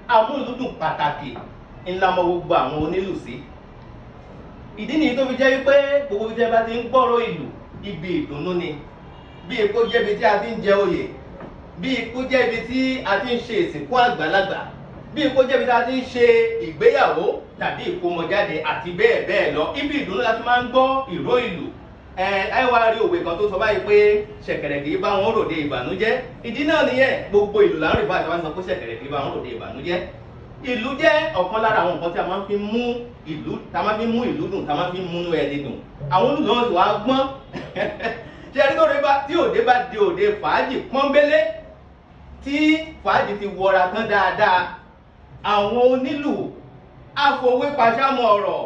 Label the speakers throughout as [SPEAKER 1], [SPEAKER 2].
[SPEAKER 1] Amúlùdùn pàtàkì ńlá mọ gbogbo àwọn onílù sí. Ìdí nìyí tó fi jẹ́ wípé gbogbo ibi tí ẹ bá ti ń gbọ́rọ̀ ìlù, ibi ìdùnnú ni. Bí kó jẹ́ ibi tí a ti ń jẹ oyè, bí kó jẹ́ ibi tí a ti ń ṣe ìsìnkú àgbàlagbà, bí kó jẹ́ ibi tí a ti ń ṣe ìgbéyàwó tàbí ìkómọjáde àti bẹ́ẹ̀ bẹ́ẹ̀ lọ, ibi ìdùnnú la ti máa ń gbọ́ ìró ìlù. Ẹ wá rí òwe kan tó sọ báyìí pé ṣẹ̀kẹ̀rẹ̀ kì í bá wọn ròde ìbànújẹ́. Ìdí náà nìyẹn, gbogbo ìlú là ń rí bá àti wá sọ pé ṣẹ̀kẹ̀rẹ̀ kì í bá wọn ròde ìbànújẹ́. Ìlú jẹ́ ọ̀kan lára àwọn nǹkan tí a máa ń fi mú ìlú, tá a máa fi mú ìlú dùn, tá a máa fi múnú ẹni dùn. Àwọn olùdó náà sì wá gbọ́n. Ṣe ẹni tó rí bá tí òde bá di òde fàájì pọ́nbélé, tí fàájì ti wọra tán dáadáa, àwọn onílù àfòwé pàṣámọ̀ ọ̀rọ̀,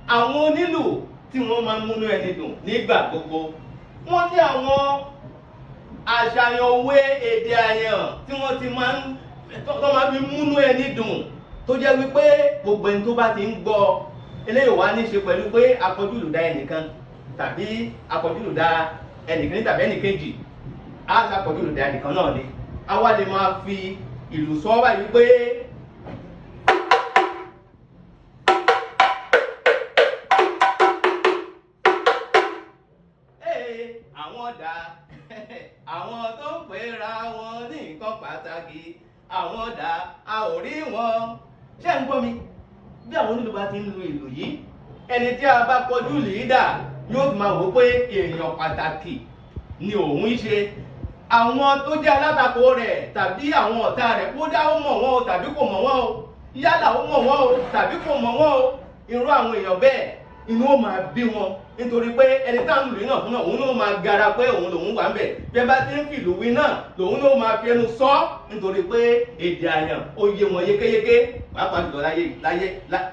[SPEAKER 1] àwọn onílù tí wọ́n máa ń múnú ẹni dùn nígbà gbogbo, wọ́n ní àwọn àṣàyàn òwe èdè àyàn tí wọ́n ti máa ń tó máa fi múnú ẹni dùn, tó jẹ́ wípé gbogbo ẹni tó bá ti ń gbọ́ eléyìí wá ní ṣe pẹ̀lú pé akọjúlùdá ẹnìkan tàbí akọjúlùdá ẹnìkan tàbí ẹnìkejì, á ṣàkọjúlùdá ẹnìkan náà ni. A wá lè máa fi ìlù sọ báyìí pé àwọn dà, àwọn tó ń pera wọn ní nǹkan pàtàkì, àwọn dà, a ò rí wọn. Ṣé ń gbọ́ mi? Bí àwọn onílù bá ti ń lu ìlù yìí, ẹni tí a bá kọjú lìídà yóò fi máa wò ó pé èèyàn pàtàkì ni òun ń ṣe. Àwọn tó jẹ́ alátakò rẹ̀ tàbí àwọn ọ̀tá rẹ̀, kódà ó mọ̀ wọ́n o tàbí kò mọ̀ wọ́n o, yálà ó mọ̀ wọ́n o tàbí kò mọ̀ wọ́n o, irú àwọn èèyàn bẹ́ẹ̀ inú ó máa bí wọn, nítorí pé ẹni tá à ń lù náà fún náà, òun ló máa gara pé òun lòun wà ń bẹ̀. Bí ẹ bá ti ń fìlú wí náà, lòun ló máa fi ẹnu sọ, nítorí pé èdè àyàn ó yé wọn yékéyéké, pàápàá jùlọ láyé láyé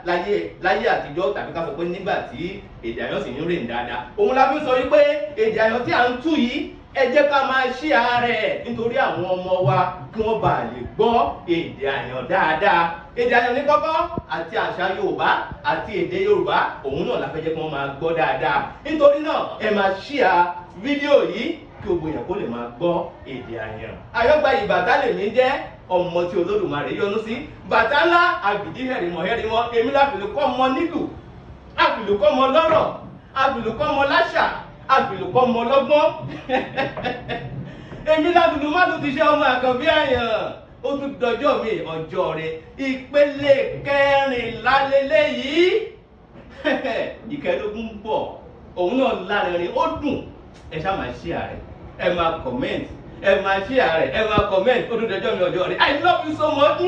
[SPEAKER 1] láyé láyé àtijọ́, tàbí ká sọ pé nígbà tí èdè àyàn sì ń rìn dáadáa. Òun la fi sọ wípé èdè àyàn tí à ń tú yìí, ẹ jẹ́ ká máa ṣí ààrẹ nítorí àwọn ọmọ wa kí wọ́n bá lè gbọ́ èdè àyàn dáadáa. Èdè àyàn ní kọ́kọ́ àti àṣà Yorùbá àti èdè Yorùbá, òun náà la fẹ́ jẹ́ kí wọ́n máa gbọ́ dáadáa. Nítorí náà ẹ máa ṣí à fídíò yìí kí gbogbo èèyàn kó lè máa gbọ́ èdè àyàn. Àyọ̀gbà ìbàtà lèmi jẹ́, ọmọ tí Olódùmarè yọ́nú sí. Bàtà ńlá àbìdí hẹ̀rìmọ̀ hẹ̀rìmọ̀, èmi láfìlú kọ́ mọ nílù, àfìlú kọ́ mọ lọ́rọ̀, àfìlú kọ́ mọ láṣà, àfìlú kọ́ mọ lọ́gbọ́n. Èmi láfìlú má tún ti ṣe ọmọ àkànbí àyàn. Ó tún dọjọ́ mi ọjọ́ rẹ̀, ìpele kẹrìnlá lélẹ́yìí. Ìkẹẹ̀dógún bọ̀, òun náà lárinrin, ó dùn. Ẹ ṣáà máa share rẹ̀, ẹ máa comment, ẹ máa share rẹ̀, ẹ máa comment. Ó tún dọjọ́ mi ọjọ́ rẹ̀. I love you so much.